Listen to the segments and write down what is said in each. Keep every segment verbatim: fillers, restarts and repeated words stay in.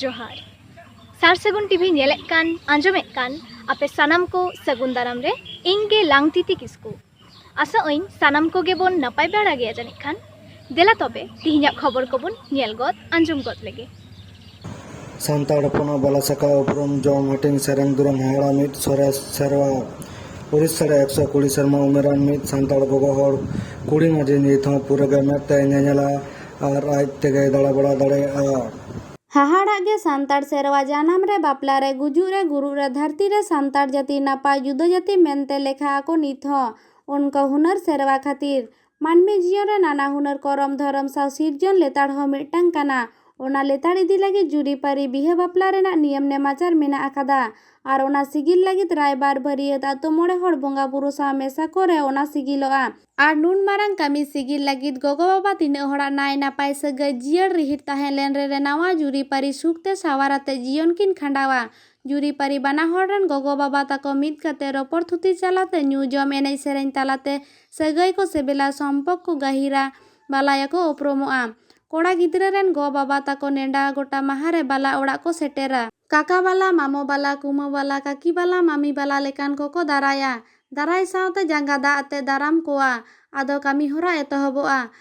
ᱡᱚᱦᱟᱨ᱾ ᱥᱟᱨ ᱥᱟᱹᱜᱩᱱ ᱴᱤᱵᱷᱤ ᱧᱮᱞᱮᱫ ᱠᱟᱱ, ᱟᱸᱡᱚᱢᱮᱫ ᱠᱟᱱ ᱟᱯᱮ ᱥᱟᱱᱟᱢ ᱠᱚ ᱥᱟᱹᱜᱩᱱ ᱫᱟᱨᱟᱢ ᱨᱮ ᱤᱧ ᱜᱮ ᱞᱟᱝᱛᱤᱛᱤ ᱠᱤᱥᱠᱩ᱾ ᱟᱥᱟᱜ ᱟᱹᱧ ᱥᱟᱱᱟᱢ ᱠᱚᱜᱮ ᱵᱚᱱ ᱱᱟᱯᱟᱭ ᱵᱟᱲᱟ ᱜᱮᱭᱟ ᱡᱟᱹᱱᱤᱡ ᱠᱷᱟᱱ᱾ ᱫᱮᱞᱟ ᱛᱚᱵᱮ ᱛᱤᱦᱤᱧᱟᱜ ᱠᱷᱚᱵᱚᱨ ᱠᱚᱵᱚᱱ ᱧᱮᱞ ᱜᱚᱫ, ᱟᱸᱡᱚᱢ ᱜᱚᱫ ᱞᱮᱜᱮ᱾ ᱥᱟᱱᱛᱟᱲ ᱦᱚᱯᱚᱱᱟᱜ ᱵᱟᱞᱟ ᱥᱟᱠᱟ ᱩᱯᱨᱩᱢ ᱡᱚᱢ ᱦᱟᱹᱴᱤᱧ ᱥᱮᱨᱮᱧ ᱫᱩᱨᱟᱹᱝ ᱦᱟᱦᱟᱲᱟ ᱢᱤᱫ ᱥᱚᱨᱮᱥ ᱥᱮᱨᱣᱟ᱾ ᱩᱲᱤᱥᱥᱟ ᱨᱮ ᱮᱠᱥᱚ ᱠᱩᱲᱤ ᱥᱮᱨᱢᱟ ᱩᱢᱮᱨᱟᱱ ᱢᱤᱫ ᱥᱟᱱᱛᱟᱲ ᱜᱚᱜᱚ ᱦᱚᱲ ᱠᱩᱲᱤ ᱢᱟᱹᱡᱷᱤ ᱱᱤᱛ ᱦᱚᱸ ᱯᱩᱨᱟᱹ ᱜᱮ ᱢᱮᱫ ᱛᱮᱭ ᱧᱮᱧᱮᱞᱟ ᱟᱨ ᱟᱡ ᱛᱮᱜᱮᱭ ᱫᱟᱬᱟ ᱵᱟᱲᱟ ᱫᱟᱲᱮᱭᱟᱜᱼᱟ᱾ ᱦᱟᱦᱟᱲᱟᱜ ᱜᱮ ᱥᱟᱱᱛᱟᱲ ᱥᱮᱨᱣᱟ ᱡᱟᱱᱟᱢ ᱨᱮ, ᱵᱟᱯᱞᱟ ᱨᱮ, ᱜᱩᱡᱩᱜ ᱨᱮ, ᱜᱩᱨᱩᱜ ᱨᱮ, ᱫᱷᱟᱹᱨᱛᱤ ᱨᱮ ᱥᱟᱱᱛᱟᱲ ᱡᱟᱹᱛᱤ ᱱᱟᱯᱟᱭ ᱡᱩᱫᱟᱹ ᱡᱟᱹᱛᱤ ᱢᱮᱱᱛᱮ ᱞᱮᱠᱷᱟ ᱟᱠᱚ ᱱᱤᱛ ᱦᱚᱸ᱾ ᱚᱱᱠᱟ ᱦᱩᱱᱟᱹᱨ ᱥᱮᱨᱣᱟ ᱠᱷᱟᱹᱛᱤᱨ ᱢᱟᱹᱱᱢᱤ ᱡᱤᱭᱚᱱ ᱨᱮ ᱱᱟᱱᱟ ᱦᱩᱱᱟᱹᱨ ᱠᱚᱨᱚᱢ ᱫᱷᱚᱨᱚᱢ ᱥᱟᱶ ᱥᱤᱨᱡᱚᱱ ᱞᱮᱛᱟᱲ ᱦᱚᱸ ᱢᱤᱫᱴᱟᱝ ᱠᱟᱱᱟ᱾ ᱚᱱᱟ ᱞᱮᱛᱟᱲ ᱤᱫᱤ ᱞᱟᱹᱜᱤᱫ ᱡᱩᱨᱤᱯᱟᱹᱨᱤ ᱵᱤᱦᱟᱹ ᱵᱟᱯᱞᱟ ᱨᱮᱱᱟᱜ ᱱᱤᱭᱚᱢ ᱱᱮᱢᱟᱪᱟᱨ ᱢᱮᱱᱟᱜ ᱟᱠᱟᱫᱟ᱾ ᱟᱨ ᱚᱱᱟ ᱥᱤᱜᱤᱞ ᱞᱟᱹᱜᱤᱫ ᱨᱟᱭᱵᱟᱨ ᱵᱷᱟᱹᱨᱭᱟᱹᱛ ᱟᱛᱳ ᱢᱚᱬᱮ ᱦᱚᱲ ᱵᱚᱸᱜᱟ ᱵᱩᱨᱩ ᱥᱟᱶ ᱢᱮᱥᱟ ᱠᱚᱨᱮ ᱚᱱᱟ ᱥᱤᱜᱤᱞᱚᱜᱼᱟ᱾ ᱟᱨ ᱱᱩᱱ ᱢᱟᱨᱟᱝ ᱠᱟᱹᱢᱤ ᱥᱤᱜᱤᱞ ᱞᱟᱹᱜᱤᱫ ᱜᱚᱜᱚ ᱵᱟᱵᱟ ᱛᱤᱱᱟᱹᱜ ᱦᱚᱲᱟᱜ ᱱᱟᱭ ᱱᱟᱯᱟᱭ ᱥᱟᱹᱜᱟᱹᱭ ᱡᱤᱭᱟᱹᱲ ᱨᱤᱦᱤᱴ ᱛᱟᱦᱮᱸ ᱞᱮᱱ ᱨᱮ, ᱨᱮ ᱱᱟᱣᱟ ᱡᱩᱨᱤᱯᱟᱹᱨᱤ ᱥᱩᱠ ᱛᱮ ᱥᱟᱶᱟᱨ ᱟᱛᱮ ᱡᱤᱭᱚᱱ ᱠᱤᱱ ᱠᱷᱟᱸᱰᱟᱣᱟ᱾ ᱡᱩᱨᱤᱯᱟᱹᱨᱤ ᱵᱟᱱᱟ ᱦᱚᱲ ᱨᱮᱱ ᱜᱚᱜᱚ ᱵᱟᱵᱟ ᱛᱟᱠᱚ ᱢᱤᱫ ᱠᱟᱛᱮ ᱨᱚᱯᱚᱲ ᱛᱷᱩᱛᱤ ᱪᱟᱞᱟᱛᱮ, ᱧᱩ ᱡᱚᱢ ᱮᱱᱮᱡ ᱥᱮᱨᱮᱧ ᱛᱟᱞᱟᱛᱮ ᱥᱟᱹᱜᱟᱹᱭ ᱠᱚ ᱥᱮᱵᱮᱞᱟ, ᱥᱚᱢᱯᱚᱠ ᱠᱚ ᱜᱟᱹᱦᱤᱨᱟ, ᱵᱟᱞᱟᱭᱟ ᱠᱚ ᱩᱯᱨᱩᱢᱚᱜᱼᱟ᱾ ᱠᱚᱲᱟ ᱜᱤᱫᱽᱨᱟᱹ ᱨᱮᱱ ᱜᱚ ᱵᱟᱵᱟ ᱛᱟᱠᱚ ᱱᱮᱰᱟ ᱜᱚᱴᱟ ᱢᱟᱦᱟ ᱨᱮ ᱵᱟᱞᱟ ᱚᱲᱟᱜ ᱠᱚ ᱥᱮᱴᱮᱨᱟ᱾ ᱠᱟᱠᱟ ᱵᱟᱞᱟ, ᱢᱟᱢᱚ ᱵᱟᱞᱟ, ᱠᱩᱢᱟᱹ ᱵᱟᱞᱟ, ᱠᱟᱠᱤ ᱵᱟᱞᱟ, ᱢᱟᱢᱤ ᱵᱟᱞᱟ ᱞᱮᱠᱟᱱ ᱠᱚᱠᱚ ᱫᱟᱨᱟᱭᱟ᱾ ᱫᱟᱨᱟᱭ ᱥᱟᱶᱛᱮ ᱡᱟᱸᱜᱟ ᱫᱟᱜ ᱟᱛᱮ ᱫᱟᱨᱟᱢ ᱠᱚᱣᱟ᱾ ᱟᱫᱚ ᱠᱟᱹᱢᱤ ᱦᱚᱨᱟ ᱮᱛᱚᱦᱚᱵᱚᱜᱼᱟ᱾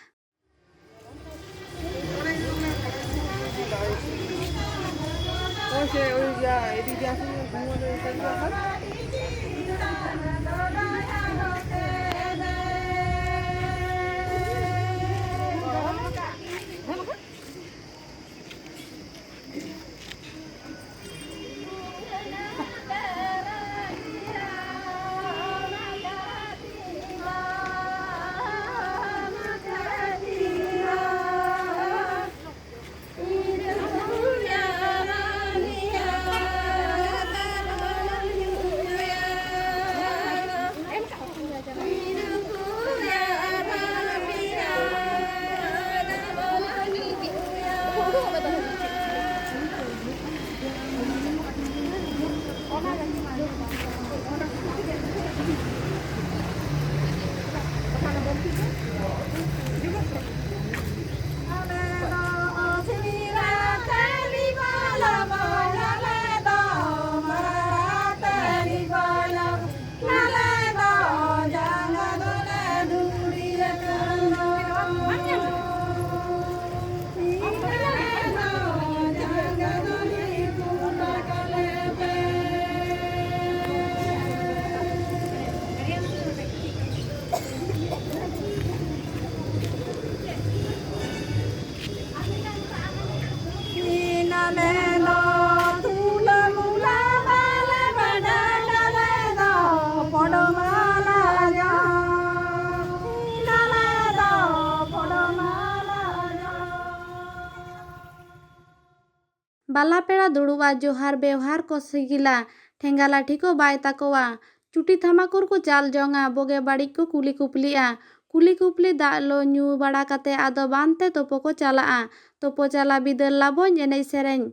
ᱯᱟᱞᱟ ᱯᱮᱲᱟ ᱫᱩᱲᱩᱵᱼᱟ, ᱡᱚᱦᱟᱨ ᱵᱮᱣᱦᱟᱨ ᱠᱚ ᱥᱤᱜᱤᱞᱟ, ᱴᱷᱮᱸᱜᱟ ᱞᱟᱴᱷᱤ ᱠᱚ ᱵᱟᱭ ᱛᱟᱠᱚᱣᱟ᱾ ᱪᱩᱴᱤ ᱛᱷᱟᱢᱟᱠᱩᱨ ᱠᱚ ᱪᱟᱞ ᱡᱚᱝᱟ, ᱵᱳᱜᱮ ᱵᱟᱹᱲᱤᱡ ᱠᱚ ᱠᱩᱞᱤ ᱠᱩᱯᱞᱤᱜᱼᱟ᱾ ᱠᱩᱞᱤ ᱠᱩᱯᱞᱤ ᱫᱟᱜ ᱞᱚ ᱧᱩ ᱵᱟᱲᱟ ᱠᱟᱛᱮ ᱟᱫᱚ ᱵᱟᱸᱫᱽ ᱛᱮ ᱛᱳᱯᱳ ᱠᱚ ᱪᱟᱞᱟᱜᱼᱟ᱾ ᱛᱳᱯᱳ ᱪᱟᱞᱟ ᱵᱤᱫᱟᱹᱞ ᱞᱟᱵᱚᱧ ᱮᱱᱮᱡ ᱥᱮᱨᱮᱧ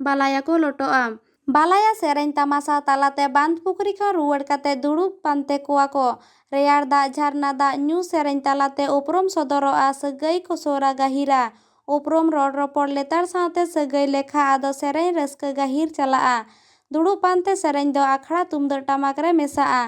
ᱵᱟᱞᱟᱭᱟ ᱠᱚ ᱞᱚᱴᱚᱜᱼᱟ᱾ ᱵᱟᱞᱟᱭᱟ ᱥᱮᱨᱮᱧ ᱛᱟᱢᱟᱥᱟ ᱛᱟᱞᱟᱛᱮ ᱵᱟᱸᱫᱽ ᱯᱩᱠᱷᱨᱤ ᱠᱷᱚᱱ ᱨᱩᱣᱟᱹᱲ ᱠᱟᱛᱮ ᱫᱩᱲᱩᱵ ᱯᱟᱱᱛᱮ ᱠᱚᱣᱟ ᱠᱚ᱾ ᱨᱮᱭᱟᱲ ᱫᱟᱜ ᱡᱷᱟᱨᱱᱟ ᱫᱟᱜ ᱧᱩ ᱥᱮᱨᱮᱧ ᱛᱟᱞᱟᱛᱮ ᱩᱯᱨᱩᱢ ᱥᱚᱫᱚᱨᱚᱜᱼᱟ, ᱥᱟᱹᱜᱟᱹᱭ ᱠᱚ ᱥᱳᱨᱟ ᱜᱟᱹᱦᱤᱨᱟ᱾ ᱩᱯᱨᱩᱢ ᱨᱚᱲ ᱨᱚᱯᱚᱲ ᱞᱮᱛᱟᱲ ᱥᱟᱶᱛᱮ ᱥᱟᱹᱜᱟᱹᱭ ᱞᱮᱠᱷᱟ ᱟᱫᱚ ᱥᱮᱨᱮᱧ ᱨᱟᱹᱥᱠᱟᱹ ᱜᱟᱹᱦᱤᱨ ᱪᱟᱞᱟᱜᱼᱟ᱾ ᱫᱩᱲᱩᱵ ᱯᱟᱱᱛᱮ ᱥᱮᱨᱮᱧ ᱫᱚ ᱟᱠᱷᱲᱟ ᱛᱩᱢᱫᱟᱹᱜ ᱴᱟᱢᱟᱠ ᱨᱮ ᱢᱮᱥᱟᱜᱼᱟ᱾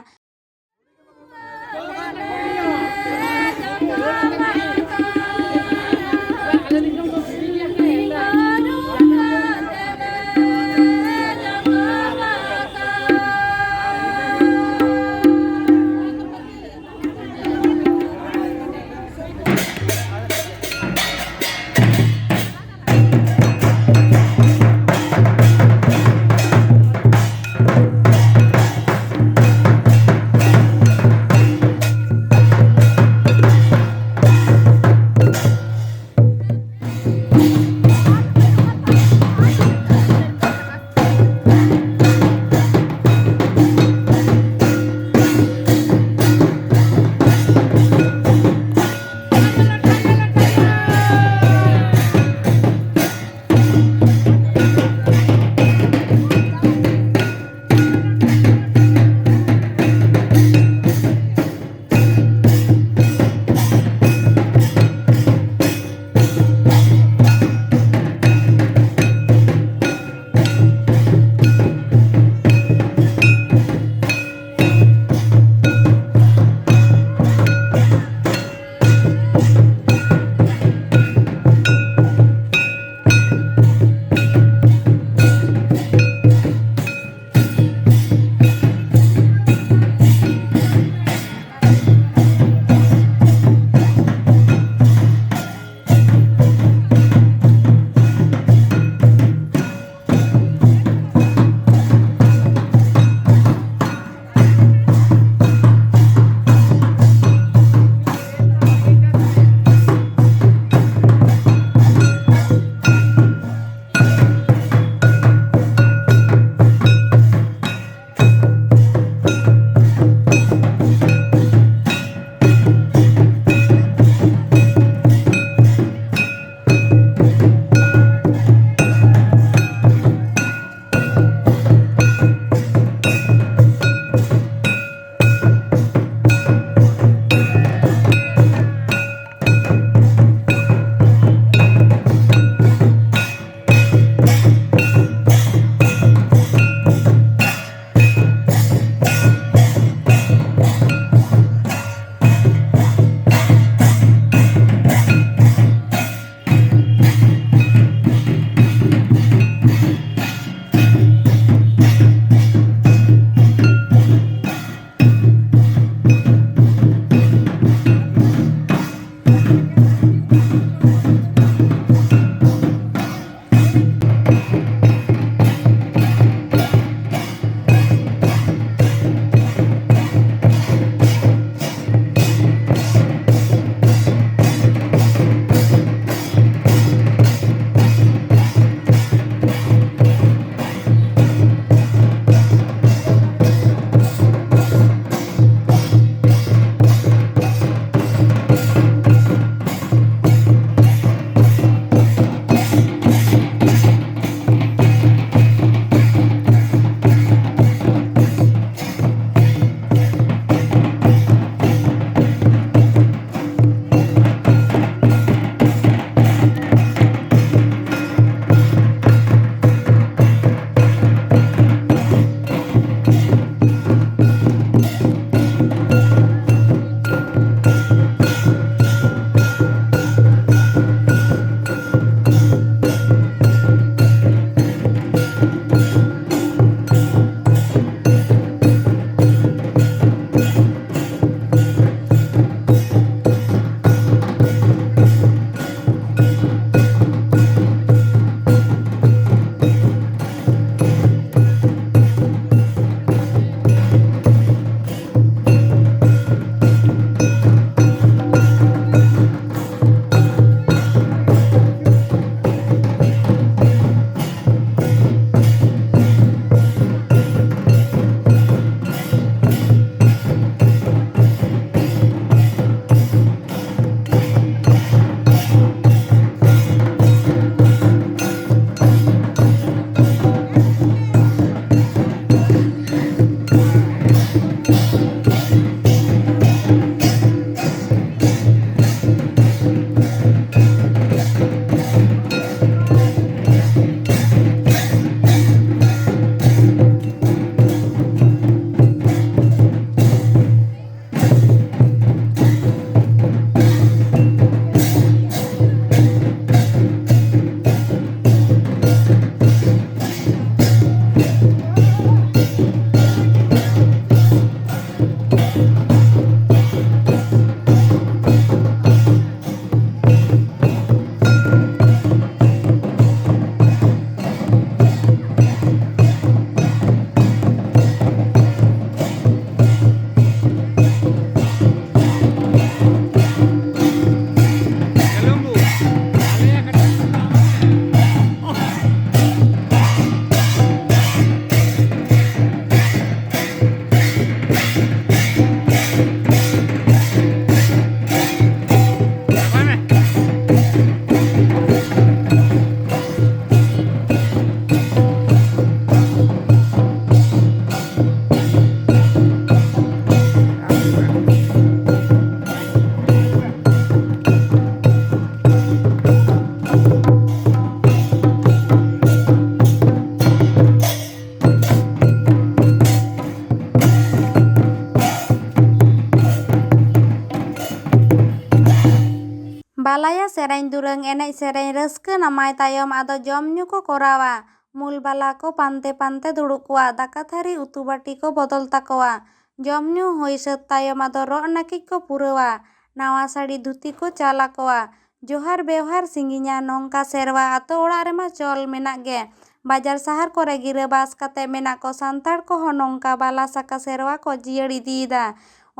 ᱞᱟᱭᱟ ᱥᱮᱨᱮᱧ ᱫᱩᱨᱟᱹᱝ ᱮᱱᱮᱡ ᱥᱮᱨᱮᱧ ᱨᱟᱹᱥᱠᱟᱹ ᱱᱟᱢᱟᱭ ᱛᱟᱭᱚᱢ ᱟᱫᱚ ᱡᱚᱢ ᱧᱩ ᱠᱚ ᱠᱚᱨᱟᱣᱟ᱾ ᱢᱩᱞ ᱵᱟᱞᱟ ᱠᱚ ᱯᱟᱱᱛᱮ ᱯᱟᱱᱛᱮ ᱫᱩᱲᱩᱵ ᱠᱚᱣᱟ, ᱫᱟᱠᱟ ᱛᱷᱟᱹᱨᱤ ᱩᱛᱩ ᱵᱟᱹᱴᱤ ᱠᱚ ᱵᱚᱫᱚᱞ ᱛᱟᱠᱚᱣᱟ᱾ ᱡᱚᱢ ᱧᱩ ᱦᱩᱭ ᱥᱟᱹᱛ ᱛᱟᱭᱚᱢ ᱟᱫᱚ ᱨᱚᱜ ᱱᱟᱹᱠᱤᱡ ᱠᱚ ᱯᱩᱨᱟᱹᱣᱟ᱾ ᱱᱟᱣᱟ ᱥᱟᱹᱲᱤ ᱫᱷᱩᱛᱤ ᱠᱚ ᱪᱟᱞ ᱟᱠᱚᱣᱟ᱾ ᱡᱚᱦᱟᱨ ᱵᱮᱣᱦᱟᱨ ᱥᱤᱸᱜᱤᱧᱟ, ᱱᱚᱝᱠᱟ ᱥᱮᱨᱣᱟ ᱟᱛᱳ ᱚᱲᱟᱜ ᱨᱮᱢᱟ ᱪᱚᱞ ᱢᱮᱱᱟᱜ ᱜᱮ᱾ ᱵᱟᱡᱟᱨ ᱥᱟᱦᱟᱨ ᱠᱚᱨᱮ ᱜᱤᱨᱟᱹᱵᱟᱥ ᱠᱟᱛᱮ ᱢᱮᱱᱟᱜ ᱠᱚ ᱥᱟᱱᱛᱟᱲ ᱠᱚᱦᱚᱸ ᱱᱚᱝᱠᱟ ᱵᱟᱞᱟ ᱥᱟᱠᱟ ᱥᱮᱨᱣᱟ ᱠᱚ ᱡᱤᱭᱟᱹᱲ ᱤᱫᱤᱭᱮᱫᱟ᱾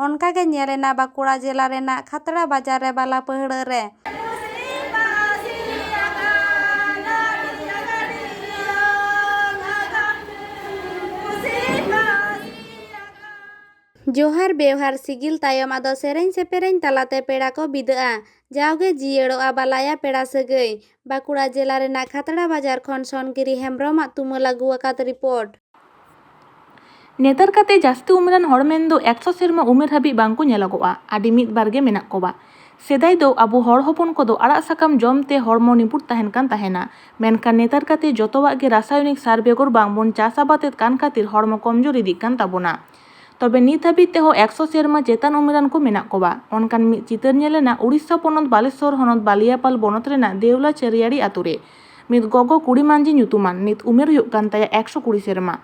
ᱚᱱᱠᱟ ᱜᱮ ᱧᱮᱞ ᱮᱱᱟ ᱵᱟᱸᱠᱩᱲᱟ ᱡᱮᱞᱟ ᱨᱮᱱᱟᱜ ᱠᱷᱟᱛᱲᱟ ᱵᱟᱡᱟᱨ ᱨᱮ ᱵᱟᱞᱟ ᱯᱟᱹᱦᱲᱟᱹ ᱨᱮ᱾ ᱡᱚᱦᱟᱨ ᱵᱮᱣᱦᱟᱨ ᱥᱤᱜᱤᱞ ᱛᱟᱭᱚᱢ ᱟᱫᱚ ᱥᱮᱨᱮᱧ ᱥᱮᱯᱮᱨᱮᱧ ᱛᱟᱞᱟᱛᱮ ᱯᱮᱲᱟ ᱠᱚ ᱵᱤᱫᱟᱹᱜᱼᱟ᱾ ᱡᱟᱣᱜᱮ ᱡᱤᱭᱟᱹᱲᱚᱜᱼᱟ ᱵᱟᱞᱟᱭᱟ ᱯᱮᱲᱟ ᱥᱟᱹᱜᱟᱹᱭ᱾ ᱵᱟᱸᱠᱩᱲᱟ ᱡᱮᱞᱟ ᱨᱮᱱᱟᱜ ᱠᱷᱟᱛᱲᱟ ᱵᱟᱡᱟᱨ ᱠᱷᱚᱱ ᱥᱚᱱᱜᱤᱨᱤ ᱦᱮᱢᱵᱨᱚᱢᱟᱜ ᱛᱩᱢᱟᱹᱞ ᱟᱹᱜᱩ ᱟᱠᱟᱫ ᱨᱤᱯᱳᱨᱴ᱾ ᱱᱮᱛᱟᱨ ᱠᱟᱛᱮ ᱡᱟᱹᱥᱛᱤ ᱩᱢᱮᱨᱟᱱ ᱦᱚᱲ ᱢᱮᱱᱫᱚ ᱮᱠᱥᱚ ᱥᱮᱨᱢᱟ ᱩᱢᱮᱨ ᱦᱟᱹᱵᱤᱡ ᱵᱟᱝᱠᱚ ᱧᱮᱞᱚᱜᱚᱜᱼᱟ, ᱟᱹᱰᱤ ᱢᱤᱫ ᱵᱟᱨ ᱜᱮ ᱢᱮᱱᱟᱜ ᱠᱚᱣᱟ᱾ ᱥᱮᱫᱟᱭ ᱫᱚ ᱟᱵᱚ ᱦᱚᱲ ᱦᱚᱯᱚᱱ ᱠᱚᱫᱚ ᱟᱲᱟᱜ ᱥᱟᱠᱟᱢ ᱡᱚᱢ ᱛᱮ ᱦᱚᱲᱢᱚ ᱱᱤᱯᱩᱴ ᱛᱟᱦᱮᱱ ᱠᱟᱱ ᱛᱟᱦᱮᱱᱟ, ᱢᱮᱱᱠᱷᱟᱱ ᱱᱮᱛᱟᱨ ᱠᱟᱛᱮ ᱡᱚᱛᱚᱣᱟᱜ ᱜᱮ ᱨᱟᱥᱟᱭᱚᱱᱤᱠ ᱥᱟᱨ ᱵᱮᱜᱚᱨ ᱵᱟᱝᱵᱚᱱ ᱪᱟᱥ ᱟᱵᱟᱫ ᱮᱫ ᱠᱟᱱ ᱠᱷᱟᱹᱛᱤᱨ ᱦᱚᱲᱢᱚ ᱠᱚᱢᱡᱳᱨ ᱤᱫᱤᱜ ᱠᱟᱱ ᱛᱟᱵᱚᱱᱟ᱾ ᱛᱚᱵᱮ ᱱᱤᱛ ᱦᱟᱹᱵᱤᱡ ᱛᱮᱦᱚᱸ ᱮᱠᱥᱚ ᱥᱮᱨᱢᱟ ᱪᱮᱛᱟᱱ ᱩᱢᱮᱨᱟᱱ ᱠᱚ ᱢᱮᱱᱟᱜ ᱠᱚᱣᱟ᱾ ᱚᱱᱠᱟᱱ ᱢᱤᱫ ᱪᱤᱛᱟᱹᱨ ᱧᱮᱞ ᱮᱱᱟ ᱩᱲᱤᱥᱥᱟ ᱯᱚᱱᱚᱛ ᱵᱟᱞᱮᱥᱚᱨ ᱦᱚᱱᱚᱛ ᱵᱟᱞᱤᱭᱟᱯᱟᱞ ᱵᱚᱱᱚᱛ ᱨᱮᱱᱟᱜ ᱫᱮᱣᱞᱟ ᱪᱟᱹᱨᱤᱭᱟᱲᱤ ᱟᱛᱳ ᱨᱮ᱾ ᱢᱤᱫ ᱜᱚᱜᱚ ᱠᱩᱲᱤ ᱢᱟᱹᱡᱷᱤ ᱧᱩᱛᱩᱢᱟᱱ ᱱᱤᱛ ᱩᱢᱮᱨ ᱦᱩᱭᱩᱜ ᱠᱟᱱ ᱛᱟᱭᱟ ᱮᱠᱥᱚ ᱠᱩᱲᱤ ᱥᱮᱨᱢᱟ᱾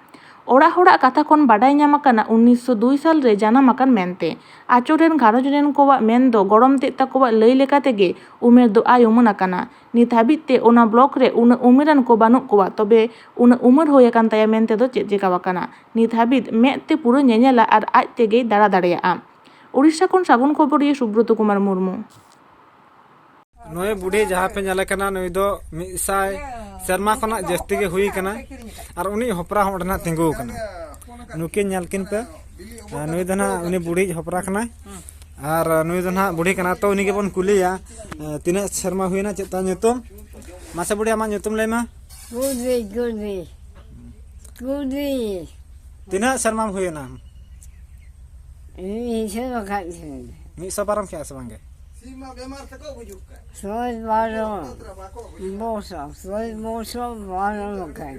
ᱚᱲᱟᱜ ᱦᱚᱲᱟᱜ ᱠᱟᱛᱷᱟ ᱠᱷᱚᱱ ᱵᱟᱰᱟᱭ ᱧᱟᱢ ᱟᱠᱟᱱᱟ ᱩᱱᱤᱥᱥᱚ ᱫᱩᱭ ᱥᱟᱞ ᱨᱮ ᱡᱟᱱᱟᱢ ᱟᱠᱟᱱ ᱢᱮᱱᱛᱮ᱾ ᱟᱪᱚᱨ ᱨᱮᱱ ᱜᱷᱟᱨᱚᱸᱡᱽ ᱨᱮᱱ ᱠᱚᱣᱟᱜ ᱢᱮᱱ ᱫᱚ ᱜᱚᱲᱚᱢ ᱛᱮᱫ ᱛᱟᱠᱚᱣᱟᱜ ᱞᱟᱹᱭ ᱞᱮᱠᱟ ᱛᱮᱜᱮ ᱩᱢᱮᱨ ᱫᱚ ᱟᱭ ᱩᱢᱟᱹᱱ ᱟᱠᱟᱱᱟ᱾ ᱱᱤᱛ ᱦᱟᱹᱵᱤᱡ ᱛᱮ ᱚᱱᱟ ᱵᱞᱚᱠ ᱨᱮ ᱩᱱᱟᱹᱜ ᱩᱢᱮᱨᱟᱱ ᱠᱚ ᱵᱟᱹᱱᱩᱜ ᱠᱚᱣᱟ, ᱛᱚᱵᱮ ᱩᱱᱟᱹᱜ ᱩᱢᱮᱨ ᱦᱩᱭ ᱟᱠᱟᱱ ᱛᱟᱭᱟ ᱢᱮᱱᱛᱮ ᱫᱚ ᱪᱮᱫ ᱪᱮᱠᱟᱣ ᱟᱠᱟᱱᱟ? ᱱᱤᱛ ᱦᱟᱹᱵᱤᱡ ᱢᱮᱫ ᱛᱮ ᱯᱩᱨᱟᱹ ᱧᱮᱧᱮᱞᱟ ᱟᱨ ᱟᱡ ᱛᱮᱜᱮᱭ ᱫᱟᱬᱟ ᱫᱟᱲᱮᱭᱟᱜᱼᱟ᱾ ᱳᱰᱤᱥᱟ ᱠᱷᱚᱱ ᱥᱟᱹᱜᱩᱱ ᱠᱷᱚᱵᱚᱨᱤᱭᱟᱹ ᱥᱩᱵᱨᱚᱛᱚ ᱠᱩᱢᱟᱨ ᱢᱩᱨᱢᱩ᱾ ᱱᱩᱭ ᱵᱩᱰᱷᱤ ᱡᱟᱦᱟᱸ ᱯᱮ ᱧᱮᱞᱮ ᱠᱟᱱᱟ, ᱱᱩᱭ ᱫᱚ ᱢᱤᱫ ᱥᱟᱭ ᱥᱮᱨᱢᱟ ᱠᱷᱚᱱᱟᱜ ᱡᱟᱹᱥᱛᱤ ᱜᱮ ᱦᱩᱭ ᱠᱟᱱᱟ, ᱟᱨ ᱩᱱᱤ ᱦᱚᱯᱨᱟ ᱦᱚᱸ ᱚᱸᱰᱮ ᱱᱟᱜ ᱛᱤᱸᱜᱩ ᱟᱠᱟᱱᱟ᱾ ᱱᱩᱠᱤᱱ ᱧᱮᱞ ᱠᱤᱱ ᱯᱮ, ᱱᱩᱭ ᱫᱚ ᱱᱟᱜ ᱩᱱᱤ ᱵᱩᱰᱷᱤ ᱦᱚᱯᱨᱟ ᱠᱟᱱᱟᱭ, ᱟᱨ ᱱᱩᱭ ᱫᱚ ᱱᱟᱜ ᱵᱩᱰᱷᱤ ᱠᱟᱱᱟ᱾ ᱛᱚ ᱩᱱᱤ ᱜᱮᱵᱚᱱ ᱠᱩᱞᱤᱭᱟ, ᱛᱤᱱᱟᱹᱜ ᱥᱮᱨᱢᱟ ᱦᱩᱭᱱᱟ, ᱪᱮᱫ ᱛᱟᱭ ᱧᱩᱛᱩᱢ? ᱢᱟᱥᱮ ᱵᱩᱰᱷᱤ, ᱟᱢᱟᱜ ᱧᱩᱛᱩᱢ ᱞᱟᱹᱭ ᱢᱮ᱾ ᱠᱩᱞᱤ, ᱠᱩᱞᱤ, ᱠᱩᱞᱤ᱾ ᱛᱤᱱᱟᱹᱜ ᱥᱮᱨᱢᱟᱢ ᱦᱩᱭᱮᱱᱟ? ᱤᱧ ᱦᱤᱥᱟᱹᱵ ᱟᱠᱟᱫ ᱛᱟᱦᱮᱸᱱᱟ᱾ ᱢᱤᱫ ᱥᱚ ᱯᱟᱨᱚᱢ ᱠᱮᱜᱼᱟ ᱥᱮ ᱵᱟᱝᱜᱮ? ᱥᱚᱭ ᱵᱟᱨᱚ ᱵᱚᱪᱷᱚᱨ, ᱥᱚᱭ ᱵᱚᱪᱷᱚᱨ ᱵᱟᱨᱚ ᱵᱟᱠᱷᱟᱱ᱾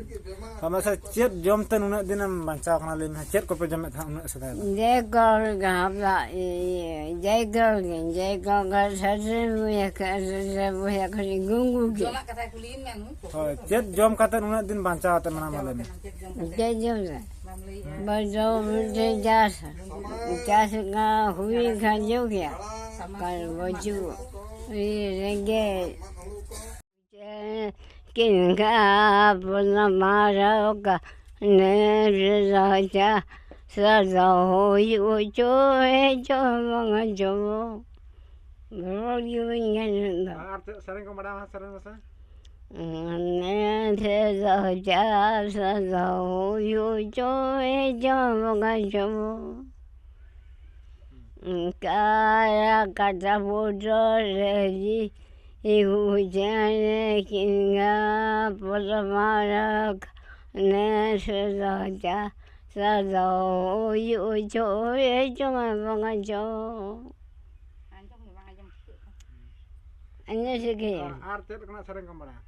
ᱛᱚ ᱢᱟᱥᱮ, ᱪᱮᱫ ᱡᱚᱢ ᱛᱮ ᱱᱩᱱᱟᱹᱜ ᱫᱤᱱᱮᱢ ᱵᱟᱧᱪᱟᱣ ᱠᱟᱱᱟ? ᱞᱟᱹᱭ ᱢᱮ, ᱪᱮᱫ ᱠᱚᱯᱮ ᱡᱚᱢᱮᱫ ᱛᱟᱦᱮᱸᱫ ᱩᱱᱟᱹᱜ ᱥᱮᱫᱟᱭ ᱫᱚ? ᱡᱮ ᱠᱚᱞ ᱜᱮ ᱦᱟᱯᱲᱟᱜ, ᱤᱭᱟᱹ, ᱡᱮ ᱠᱚᱞ ᱜᱮ, ᱡᱮ ᱠᱚᱞ ᱜᱮ, ᱥᱟᱹᱨᱤ ᱵᱚᱭᱦᱟ ᱠᱷᱟᱱ, ᱥᱟᱹᱨᱤ ᱵᱚᱭᱦᱟ ᱠᱷᱟᱱ, ᱜᱩᱝᱜᱩ ᱜᱮ᱾ ᱦᱳᱭ, ᱪᱮᱫ ᱡᱚᱢ ᱠᱟᱛᱮ ᱩᱱᱟᱹᱜ ᱫᱤᱱ ᱵᱟᱧᱪᱟᱣ ᱟᱛᱮ ᱢᱮᱱᱟᱢᱟ, ᱞᱟᱹᱭ ᱢᱮ? ᱪᱮᱫ ᱡᱚᱢ ᱨᱮ? ᱵᱟᱡᱚ ᱢᱤᱫᱴᱮᱡ ᱪᱟᱥ, ᱪᱟᱥ ᱠᱟᱱᱟ, ᱦᱩᱭ ᱠᱷᱟᱱ ᱡᱚᱢ ᱜᱮᱭᱟ᱾ ᱠᱟᱨ ᱵᱟᱹᱪᱩᱜ, ᱨᱮᱸᱜᱮᱡ᱾ ᱠᱤᱱᱠᱟ ᱯᱚᱱᱟ ᱢᱟᱨᱚᱠᱟ ᱱᱮᱨ ᱨᱟᱡᱟ ᱥᱟᱫᱟ ᱦᱩᱭᱩᱜ ᱪᱚᱭ ᱪᱚ ᱵᱟᱝ ᱪᱚ᱾ ᱨᱚᱲ ᱜᱮ ᱵᱟᱹᱧ ᱜᱟᱱᱮᱫ ᱫᱚ᱾ ᱟᱨ ᱪᱮᱫ ᱥᱮᱨᱮᱧ ᱠᱚ ᱵᱟᱲᱟᱭᱟ? ᱢᱟ ᱥᱮᱨᱮᱧ ᱢᱮᱥᱮ᱾ ᱱᱮᱨ ᱨᱟᱡᱟ ᱥᱟᱫᱟ ᱦᱩᱭᱩᱜ ᱪᱚᱭ ᱪᱚ ᱵᱟᱝ ᱪᱚ᱾ ᱠᱟᱨᱟ ᱠᱟᱴᱟ ᱵᱩᱴᱟᱹ ᱨᱮ ᱡᱤ ᱤᱦᱩ ᱪᱮᱬᱮ ᱠᱤᱱᱜᱟ ᱯᱚᱞᱢᱟᱨᱟᱠ ᱱᱮᱥ ᱨᱟᱡᱟ ᱥᱟᱫᱟ ᱦᱩᱭᱩᱜ ᱪᱚᱭ ᱪᱚ ᱵᱟᱝ ᱪᱚ᱾ ᱟᱸᱡᱚᱢ ᱜᱮ ᱵᱟᱝ ᱟᱸᱡᱚᱢ ᱴᱷᱤᱠᱟᱹᱜ ᱠᱟᱱᱟ᱾ ᱟᱸᱡᱚᱢ ᱴᱷᱤᱠᱟᱹᱭᱟ᱾ ᱟᱨ, ᱟᱨ ᱪᱮᱫ ᱞᱮᱠᱟᱱᱟᱜ ᱥᱮᱨᱮᱧ ᱠᱚᱢ ᱵᱟᱲᱟᱭᱟ?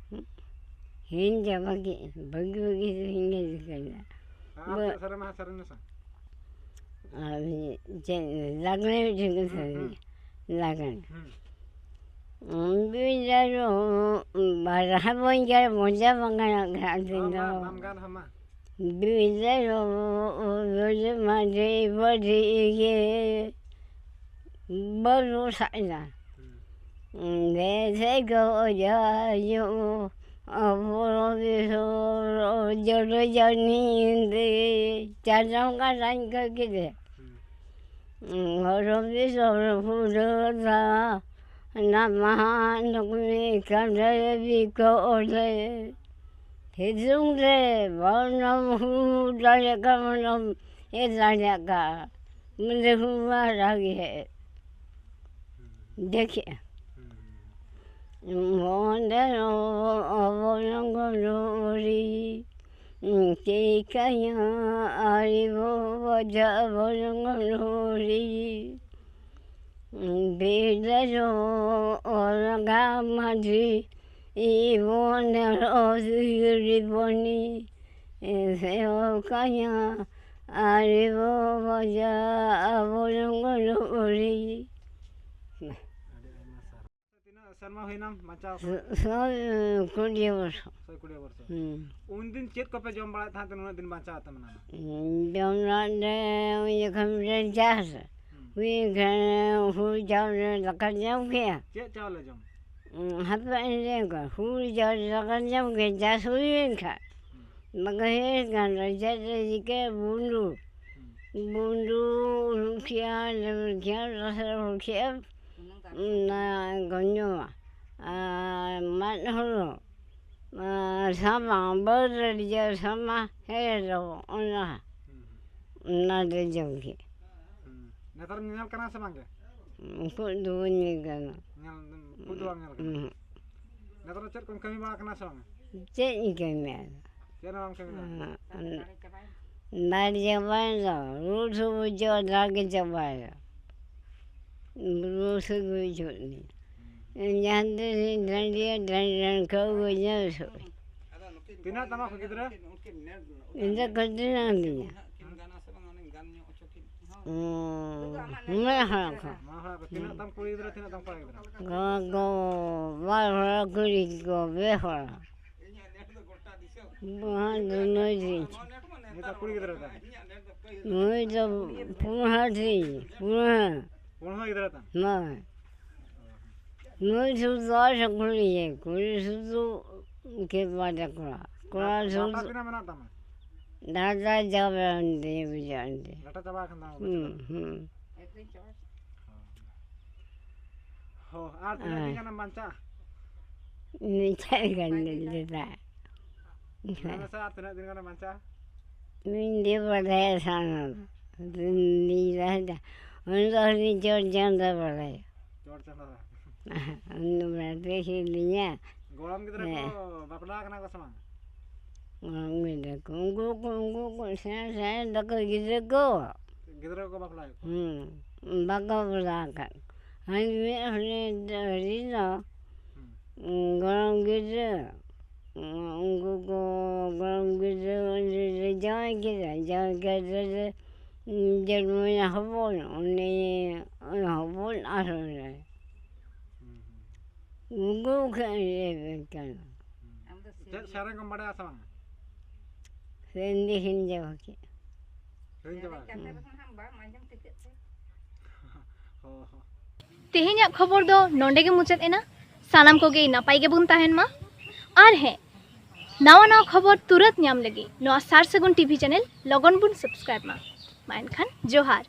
ᱦᱤᱲᱤᱧ ᱪᱟᱵᱟ ᱠᱮᱫ, ᱵᱷᱟᱹᱜᱤ ᱵᱷᱟᱹᱜᱤ ᱥᱮᱨᱮᱧ ᱜᱮ ᱫᱤᱥᱟᱹᱭᱟ᱾ ᱟᱨ ᱵᱚ- ᱪᱮᱫ ᱥᱮᱨᱮᱧ ᱢᱟ ᱥᱮᱨᱮᱧ ᱢᱮᱥᱮ? ᱟᱨ ᱪᱮᱫ ᱞᱟᱜᱽᱬᱮ ᱢᱤᱫᱴᱮᱱ ᱠᱚ ᱦᱩᱸ, ᱥᱮᱨᱮᱧᱟ᱾ ᱦᱩᱸ᱾ ᱞᱟᱜᱽᱬᱮ᱾ ᱦᱩᱸ᱾ ᱵᱤᱫᱟᱹᱞᱚ ᱵᱟᱨᱦᱟ ᱵᱚᱱ ᱡᱟᱨ ᱢᱚᱡᱟ ᱵᱟᱝ ᱜᱟᱱᱚᱜ ᱠᱟᱱᱟ ᱫᱤᱱ ᱦᱚᱸ ᱫᱚ᱾ ᱵᱟᱢ, ᱵᱟᱢ ᱜᱟᱱ ᱦᱚᱸ ᱢᱟ᱾ ᱵᱤᱫᱟᱹᱞᱚ ᱵᱤᱞ ᱢᱟᱹᱰᱤ ᱵᱟᱹᱰᱤ ᱜᱮ ᱵᱟᱹᱨᱩ ᱥᱟᱡ ᱮᱱᱟ᱾ ᱦᱩᱸ᱾ ᱫᱮᱥᱮ ᱜᱚᱡᱟᱭᱚ ᱟᱵᱚ ᱫᱤᱥᱚᱢ ᱡᱚᱰᱚ ᱡᱟᱹᱱᱤ ᱫᱮ ᱪᱟᱸᱫᱚ ᱠᱟᱴᱟᱧ ᱠᱚ ᱠᱮᱫᱮ᱾ ᱦᱩᱸ᱾ ᱦᱚᱨᱚᱢ ᱫᱤᱥᱚᱢ ᱨᱮ ᱯᱷᱩᱨᱟᱹᱫᱟ, ᱱᱟᱢᱟ ᱱᱩᱠᱢᱤ ᱠᱟᱸᱰᱮ ᱵᱤᱠᱚ ᱚᱰᱮ᱾ ᱥᱤᱛᱩᱝ ᱨᱮ ᱵᱟᱢ ᱦᱩᱲᱩ ᱫᱟᱲᱮᱭᱟᱜ ᱠᱟᱱᱟ, ᱵᱟᱢ ᱮ ᱫᱟᱲᱮᱭᱟᱜ ᱠᱟᱱᱟ᱾ ᱢᱟᱱᱮ ᱦᱩᱲᱩ ᱢᱟ ᱨᱟᱜᱮ᱾ ᱦᱩᱸ᱾ ᱫᱮᱠᱷᱮᱜᱼᱟ᱾ ᱦᱩᱸ᱾ ᱢᱚᱱᱮ ᱨᱚᱵᱚᱱ ᱜᱚᱨᱚᱨᱤ, ᱪᱤᱠᱟᱹᱭᱟ ᱟᱨᱤ ᱵᱚ ᱵᱟᱡᱟ ᱵᱚᱱ ᱜᱚᱨᱚᱨᱤ᱾ ᱵᱤᱨᱫᱟᱹᱞᱤ ᱚᱞᱜᱟ ᱢᱟᱹᱡᱷᱤ, ᱤᱵᱚᱱ ᱨᱚᱥᱜᱤᱨᱤ ᱵᱚᱱᱤ, ᱮᱥᱮ ᱚᱠᱟᱧᱟ, ᱟᱨᱮ ᱵᱚ ᱵᱟᱡᱟ, ᱟᱵᱚ ᱞᱚᱜᱚᱱ ᱩᱨᱤ᱾ ᱟᱹᱰᱤ ᱟᱭᱢᱟ ᱥᱟᱨᱦᱟᱣ᱾ ᱛᱤᱱᱟᱹᱜ ᱥᱮᱨᱢᱟ ᱦᱩᱭᱱᱟᱢ ᱵᱟᱧᱪᱟᱣ ᱠᱟᱱᱟ? ᱥᱚ-, ᱥᱚ-, ᱠᱩᱲᱤ ᱵᱚᱪᱷᱚᱨ᱾ ᱥᱚᱭ ᱠᱩᱲᱤ ᱵᱚᱪᱷᱚᱨ᱾ ᱦᱩᱸ᱾ ᱩᱱᱫᱤᱱ ᱪᱮᱫ ᱠᱚᱯᱮ ᱡᱚᱢ ᱵᱟᱲᱟᱭᱮᱫ ᱛᱟᱦᱮᱸᱫ ᱛᱮ ᱱᱩᱱᱟᱹᱜ ᱫᱤᱱ ᱵᱟᱧᱪᱟᱣ ᱛᱟᱦᱮᱸ ᱞᱮᱱᱟ? ᱡᱚᱢ ᱨᱮᱱᱟᱜ ᱫᱚ ᱩᱱ ᱡᱚᱠᱷᱚᱱ ᱨᱮ ᱪᱟᱥ ᱦᱩᱸ᱾ ᱦᱩᱭ ᱠᱷᱟᱱ ᱦᱩᱲᱩ ᱪᱟᱣᱞᱮ ᱫᱟᱠᱟ ᱡᱚᱢ ᱠᱮᱜᱼᱟ᱾ ᱪᱮᱫ ᱪᱟᱣᱞᱮ ᱡᱚᱢ? ᱦᱟᱯᱮ ᱤᱧ ᱞᱟᱹᱭ ᱠᱚᱣᱟ, ᱦᱩᱲᱩ ᱪᱟᱣᱞᱮ ᱫᱟᱠᱟ ᱡᱚᱢ ᱠᱮᱜᱼᱟ, ᱪᱟᱥ ᱦᱩᱭ ᱞᱮᱱ ᱠᱷᱟᱱ᱾ ᱦᱩᱸ᱾ ᱵᱟᱠᱚ ᱦᱮᱡ ᱠᱟᱱ ᱨᱮ ᱪᱮᱫ ᱮ ᱪᱤᱠᱟᱹ ᱵᱩᱸᱰᱩ᱾ ᱦᱩᱸ᱾ ᱵᱩᱸᱰᱩ ᱦᱩᱲᱩ ᱠᱮᱜᱼᱟ, ᱞᱮᱵᱮᱫ ᱠᱮᱜᱼᱟ, ᱨᱟᱥᱮ ᱦᱩᱲᱩ ᱠᱮᱜᱼᱟ, ᱚᱱᱟ ᱠᱚ ᱡᱚᱢᱟ᱾ ᱟᱨ ᱢᱟᱫ ᱦᱩᱲᱩ, ᱟᱨ ᱥᱟᱢᱟ, ᱵᱟᱹᱨᱰᱤᱭᱟᱹ ᱥᱟᱢᱟ, ᱦᱮᱲᱮ ᱫᱚ ᱚᱱᱟ, ᱦᱩᱸ᱾ ᱚᱱᱟ ᱫᱚ ᱡᱚᱢ ᱜᱮ᱾ ᱦᱩᱸ᱾ ᱱᱮᱛᱟᱨ ᱧᱮᱧᱮᱞ ᱠᱟᱱᱟ ᱥᱮ ᱵᱟᱝ ᱜᱮ? ᱩᱱᱠᱩ ᱫᱚ ᱵᱟᱹᱧ ᱧᱮᱞ ᱠᱟᱱᱟ᱾ ᱧᱮᱞ, ᱩᱱᱠᱩ ᱫᱚ ᱵᱟᱝ ᱧᱮᱞ ᱠᱟᱱᱟ᱾ ᱩᱸᱦᱩᱸ᱾ ᱱᱮᱛᱟᱨ ᱫᱚ ᱪᱮᱫ ᱠᱚᱢ ᱠᱟᱹᱢᱤ ᱵᱟᱲᱟ ᱠᱟᱱᱟ ᱥᱮ ᱵᱟᱝ? ᱪᱮᱫ ᱤᱧ ᱠᱟᱹᱢᱤᱭᱟ? ᱪᱮᱫ ᱦᱚᱸ ᱵᱟᱢ ᱠᱟᱹᱢᱤ ᱠᱟᱱᱟ? ᱦᱮᱸ, ᱫᱟᱜ ᱪᱟᱵᱟᱭᱮᱱ ᱫᱚ, ᱨᱩ ᱥᱩ ᱵᱩᱡᱷᱟᱹᱣ, ᱫᱟᱜ ᱜᱮ ᱪᱟᱵᱟᱭᱮᱱ᱾ ᱨᱩ ᱥᱩ ᱜᱮ ᱵᱩᱡᱷᱟᱹᱣ ᱞᱤᱧ᱾ ᱡᱟᱦᱟᱸ ᱛᱤᱥ ᱤᱧ ᱰᱟᱹᱰᱤᱭᱟ, ᱰᱟᱹᱰᱤ ᱰᱟᱹᱰᱤ ᱠᱚ ᱟᱹᱜᱩ ᱧᱮᱞ ᱥᱩ᱾ ᱛᱤᱱᱟᱹᱜ ᱛᱟᱢᱟ ᱠᱚ ᱜᱤᱫᱽᱨᱟᱹ? ᱤᱧ ᱫᱚ ᱠᱟᱹᱴᱤᱡ ᱧᱚᱜ ᱜᱤᱧᱟ᱾ ᱦᱩᱸ, ᱢᱚᱬᱮ ᱦᱚᱲ ᱠᱚ᱾ ᱢᱚᱬᱮ ᱦᱚᱲ ᱠᱚ᱾ ᱛᱤᱱᱟᱹᱜ ᱛᱟᱢ ᱠᱩᱲᱤ ᱜᱤᱫᱽᱨᱟᱹ, ᱛᱤᱱᱟᱹᱜ ᱛᱟᱢ ᱠᱚᱲᱟ ᱜᱤᱫᱽᱨᱟᱹ? ᱠᱚ, ᱠᱚ, ᱵᱟᱨ ᱦᱚᱲ ᱠᱩᱲᱤ ᱠᱚ, ᱯᱮ ᱦᱚᱲ᱾ ᱵᱟᱝ, ᱫᱩ ᱱᱚᱭ ᱫᱤᱱ᱾ ᱱᱤᱛᱚᱜ ᱠᱩᱲᱤ ᱜᱤᱫᱽᱨᱟᱹ ᱛᱟᱢ? ᱱᱩᱭ ᱫᱚ ᱯᱩᱱ ᱦᱚᱲ ᱛᱤᱧ, ᱯᱩᱱ ᱦᱚᱲ᱾ ᱯᱩᱱ ᱦᱚᱲ ᱜᱤᱫᱽᱨᱟᱹ ᱛᱟᱢ? ᱦᱳᱭ᱾ ᱱᱩᱭ ᱥᱩᱫᱷᱩ ᱫᱚᱥ ᱠᱩᱲᱤ, ᱠᱩᱲᱤ ᱥᱩᱫᱷᱩ ᱠᱮ ᱵᱟᱨᱭᱟ ᱠᱚᱲᱟ᱾ ᱠᱚᱲᱟ ᱰᱟᱴᱟ ᱥᱩᱫᱷᱩ ᱛᱤᱱᱟᱹᱜ ᱢᱮᱱᱟᱜ ᱛᱟᱢᱟ? ᱰᱟᱴᱟ ᱪᱟᱵᱟ ᱮᱱ ᱛᱤᱧᱟ, ᱵᱩᱡᱷᱟᱹᱣ ᱮᱱ ᱛᱤᱧᱟ᱾ ᱰᱟᱴᱟ ᱪᱟᱵᱟ ᱟᱠᱟᱱ ᱛᱟᱢᱟ, ᱦᱩᱸ, ᱵᱩᱡᱷᱟᱹᱣ᱾ ᱦᱩᱸ᱾ ᱦᱚᱸ, ᱟᱨ ᱛᱤᱱᱟᱹᱜ ᱫᱤᱱ ᱦᱮᱸ᱾ ᱜᱟᱱᱮᱢ ᱵᱟᱧᱪᱟᱜᱼᱟ? ᱢᱤᱫ ᱪᱟᱸᱫᱚ ᱜᱟᱱ ᱞᱮ ᱞᱟᱹᱭᱫᱟ᱾ ᱞᱟᱹᱭ ᱢᱮᱥᱮ, ᱟᱨ ᱛᱤᱱᱟᱹᱜ ᱫᱤᱱ ᱜᱟᱱᱮᱢ ᱵᱟᱧᱪᱟᱜᱼᱟ? ᱢᱤᱧ ᱫᱮ ᱵᱟᱲᱟᱭᱟ ᱥᱟᱱᱟᱢ᱾ ᱫᱤᱱ ᱞᱤᱧ ᱨᱟᱦᱮᱫᱟ᱾ ᱩᱱᱤ ᱫᱚ ᱩᱱᱤ ᱪᱚᱴ ᱪᱟᱸᱫᱚ ᱵᱟᱲᱟᱭᱟ᱾ ᱪᱚᱴ ᱪᱟᱸᱫᱚ ᱵᱟᱲᱟᱭᱟ᱾ ᱩᱱᱤ ᱫᱚ ᱵᱟᱲᱟᱭ ᱛᱮ ᱦᱮᱡ ᱞᱤᱧᱟ᱾ ᱜᱚᱲᱚᱢ ᱜᱤᱫᱽᱨᱟᱹ ᱠᱚ ᱦᱮᱸ᱾ ᱵᱟᱯᱞᱟ ᱠᱟᱱᱟ ᱠᱚ ᱥᱮ ᱵᱟᱝ? ᱜᱚᱲᱚᱢ ᱜᱤᱫᱽᱨᱟᱹ ᱠᱚ, ᱩᱱᱠᱩ ᱠᱚ, ᱩᱱᱠᱩ ᱠᱚ ᱥᱮᱬᱟ, ᱥᱮᱬᱟ ᱫᱟᱠᱚ ᱜᱤᱫᱽᱨᱟᱹ ᱠᱚ᱾ ᱜᱤᱫᱽᱨᱟᱹ ᱠᱚ ᱵᱟᱯᱞᱟᱭᱮᱫ ᱠᱚᱣᱟ? ᱦᱩᱸ᱾ ᱵᱟᱠᱚ ᱵᱟᱯᱞᱟ ᱟᱠᱟᱫ᱾ ᱦᱟᱹᱱᱤ ᱢᱤᱫ ᱦᱚᱲ ᱫᱚ ᱜᱚᱲᱚᱢ ᱜᱤᱫᱽᱨᱟᱹ, ᱩᱱᱠᱩ ᱠᱚ ᱜᱚᱲᱚᱢ ᱜᱤᱫᱽᱨᱟᱹ ᱩᱱᱤ ᱞᱮ ᱡᱟᱶᱟᱭ ᱠᱮᱫᱟ, ᱡᱟᱶᱟᱭ ᱠᱮᱫᱮ ᱨᱮ ᱡᱚᱱᱢᱚᱭᱮᱱᱟ ᱦᱚᱯᱚᱱ, ᱩᱱᱤ ᱩᱱᱤ ᱦᱚᱯᱚᱱ ᱟᱨᱦᱚᱸ ᱞᱮ ᱜᱩᱜᱩ ᱠᱷᱟᱱ ᱞᱮ ᱠᱟᱱᱟ᱾ ᱪᱮᱫ ᱥᱮᱨᱮᱧ ᱠᱚᱢ ᱵᱟᱲᱟᱭᱟ ᱥᱮ ᱵᱟᱝ? ᱥᱮᱨᱮᱧ ᱫᱚ ᱦᱤᱲᱤᱧ ᱪᱟᱵᱟ ᱠᱮᱫ᱾ ᱦᱤᱲᱤᱧ ᱪᱟᱵᱟ ᱠᱮᱫ᱾ ᱦᱚᱸ, ᱦᱚᱸ᱾ ᱛᱮᱦᱮᱧᱟᱜ ᱠᱷᱚᱵᱚᱨ ᱫᱚ ᱱᱚᱰᱮ ᱜᱮ ᱢᱩᱪᱟᱹᱫ ᱮᱱᱟ᱾ ᱥᱟᱱᱟᱢ ᱠᱚᱜᱮ ᱱᱟᱯᱟᱭ ᱜᱮᱵᱚᱱ ᱛᱟᱦᱮᱱ ᱢᱟ᱾ ᱟᱨ ᱦᱮᱸ, ᱱᱟᱣᱟ ᱱᱟᱣᱟ ᱠᱷᱚᱵᱚᱨ ᱛᱩᱨᱟᱹᱛ ᱧᱟᱢ ᱞᱟᱹᱜᱤᱫ ᱱᱚᱣᱟ ᱥᱟᱨ ᱥᱟᱹᱜᱩᱱ ᱴᱤᱵᱷᱤ ᱪᱮᱱᱮᱞ ᱞᱚᱜᱚᱱ ᱵᱚᱱ ᱥᱟᱵᱥᱠᱨᱟᱭᱤᱵ ᱢᱟ᱾ ᱢᱟ ᱮᱱᱠᱷᱟᱱ ᱡᱚᱦᱟᱨ᱾